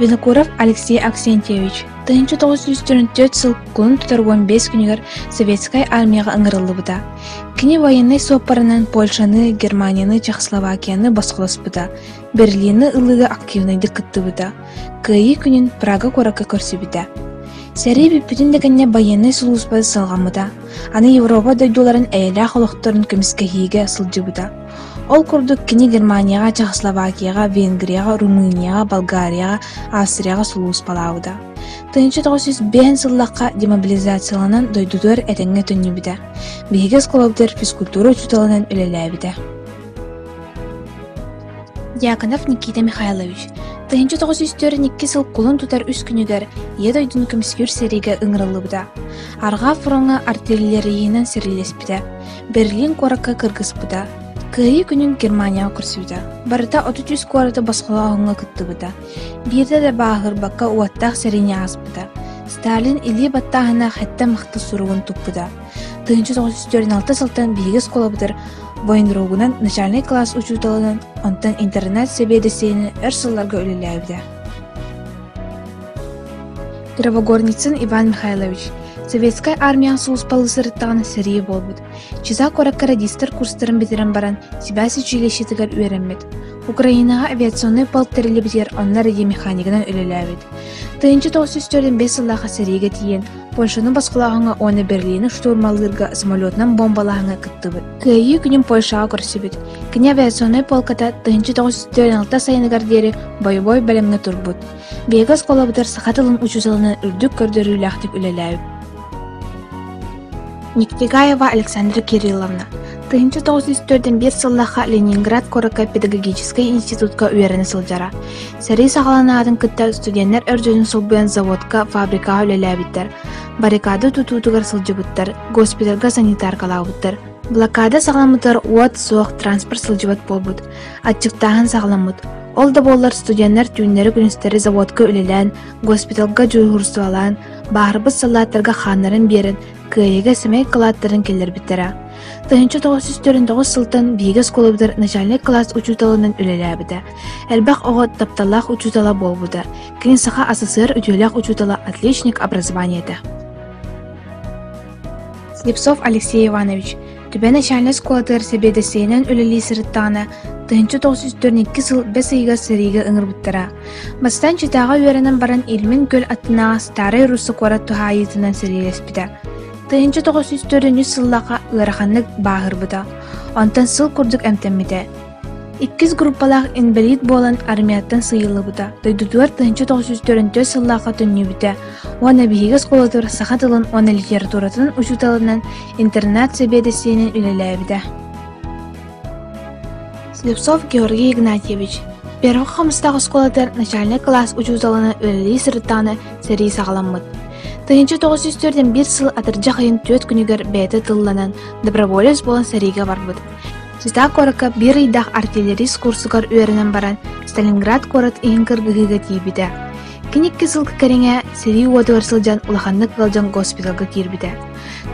Винокуров Алексей Аксентьевич 1944 сыл кулун тутар 15 күнүгэр Советскай Армияҕа ыҥырыллыбыта. Кини военнай суоппарынан Польшаны, Германияны, Чехословакияны босхолоспута, Берлины ылыыга активнайдык кыттыбыта, Кыайыы күнүн Прага куоракка көрсүбүтэ. Сэрии бүппүтүн да кэннэ байыаннай сулууспа салҕаммыта, аны Европа дойдуларын эйэлээх олохторун көмүскэһиигэ сылдьыбыта. Ол курдук кини Германияҕа, Чехословакияҕа, Венгрияҕа, Румынияҕа, Болгарияҕа, Австрияҕа сулууспалаабыта. 1905 сыллаахха демобилизацияланан дойдутугар этэҥҥэ төннүбүтэ. Биһиги оскуолабытыгар физкультура учууталынан үлэлээбитэ. Дьяконов Никита Михайлович 1942 сыл кулун тутар үс күнүгэр Ийэ дойдуну көмүскүүр сэриигэ ыҥырыллыбыта. Арҕаа фроҥҥа артиллерийынан сэриилэспитэ. Берлин куоракка кыргыспыта. Кыайыы күнүн Германияҕа көрсүбүтэ. Барыта 33 куораты босхолооһуҥҥа кыттыбыта. Биирдэ да бааһырбакка уоттаах сэриини ааспыта. Сталин илии баттааһына сэттэ махта суругун туппута. 1946 сылтан биһиги оскуолабытыгар военругунан начальнай кылаас учууталынан, онтон интернат сэбиэдиссэйинэн өр сылларга үлэлээбитэ. Кривогорницын Иван Михайлович Советскай армияҕа сулууспалыы сырыттаҕына сэрии буолбут. Чиза куоракка радистар курстарын бүтэрэн баран, сибээс училищетыгар үөрэммит. Украинаҕа авиационнай полк тэриллибитигэр онно радиомеханигынан үлэлээбит. 1945 сыллаахха сэриигэ тиийэн, Польшаны босхолооһуҥҥа уонна Берлини штурмалыырга самолетунан бомбалааһыҥҥа кыттыбыт. Кыайыы күнүн Польшаҕа көрсүбүт. Кини авиационнай полката 1946 сайыныгар диэри бойобуой бэлэмҥэ турбут. Биһиги оскуолабытыгар саха тылын учууталынан үрдүк көрдөрүүлээхтик үлэлээбит. Нектегаева Александра Кирилловна 1945 сыллаахха Ленинград куоракка педагогическай институтка үөрэнэ сылдьара. Сэрии саҕаланаатын кытта студеннар өр дьонун солбуйан заводка, фабрикаҕа үлэлээбиттэр, баррикада тутуутугар сылдьыбыттар, госпитальга санитаркалаабыттар. Блокада саҕаламмытыгар уот суох, транспорт сылдьыбат буолбут, аччыктааһын саҕаламмыт. Ол да буоллар студеннар түүннэри-күнүстэри заводка үлэлээн, госпитальга дьуһуурустубалаан, бааһырбыт саллааттарга хааннарын биэрэн, кыайыыга сэмэй кылааттарын киллэрбиттэрэ. 1949 сылтан биһиги оскуолабытыгар начальнай кылаас учууталынан үлэлээбитэ. Элбэх оҕо тапталлаах учуутала буолбута. Кини Саха СССР үтүөлээх учуутала отличник образования этэ. Слепцов Алексей Иванович Түбэ начальнай оскуолатыгар сэбиэдиссэйинэн үлэлии сырыттаҕына, 1942 сыл бэс ыйыгар сэриигэ ыҥырбыттара. Бастаан Читаҕа үөрэнэн баран Ильмень күөл аттынааҕы Старай Русса куорат туһаайыытынан сэриилэспитэ. 1943 сыллаахха ыараханнык бааһырбыта, онтон сыл курдук эмтэммитэ. Иккис группалаах инбэлиит буолан армияттан сыыйыллыбыта, дойдутугар 1944 сыллаахха төннүбүтэ уонна биһиги оскуолатыгар саха тылын уонна литературатын учууталынан интернат сэбиэдиссэйинэн үлэлээбитэ. Слепцов Георгий Игнатьевич Первый Хомустаах оскуолатыгар начальнай кылаас учууталынан үлэлии сырыттаҕына сэрии саҕаламмыт. 1941 сыл атырдьах ыйын түөрт күнүгэр бэйэтэ тылланан доброволец буолан сэриигэ барбыт. Чита куоракка биир ыйдаах артиллерист курсугар үөрэнэн баран, Сталинград куорат иһин кыргыһыыга тиийбитэ. Кини икки сыл кэриҥэ сэрии уотугар сылдьан улаханнык ыалдьан госпиталга киирбитэ.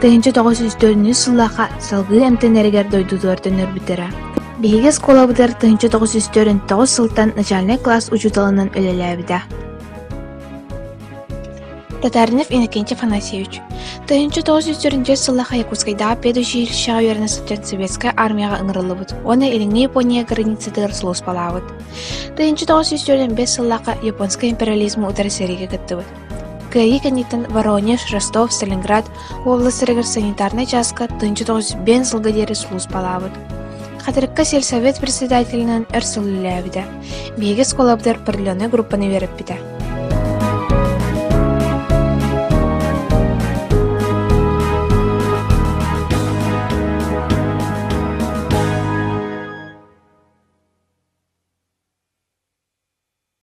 1904 сыллаахха салгыы эмтэнэригэр дойдутугар төннөрбүттэрэ. Биһиги оскуолабытыгар 1949 сылтан начальнай кылаас учууталынан үлэлээбитэ. Татаринов Иннокентий Афанасьевич 1944 сыллаах Якутскайдааҕы педучилищеҕа үөрэнэ сылдьан Советскай армияҕа ыҥырыллыбыт уонна Илиҥҥи Япония границатыгар сулууспалаабыт. 1945 сыллаахха японскай империализмы утары сэриигэ кыттыбыт. Кыайыы кэнниттэн Воронеж, Ростов, Сталинград уобаластарыгар санитарнай чааска 1905 сылга диэри сулууспалаабыт. Хатырыкка сельсовет председателинэн өр сыл үлэлээбитэ. Биһиги оскуолабытыгар определеннай группаны үөрэппитэ.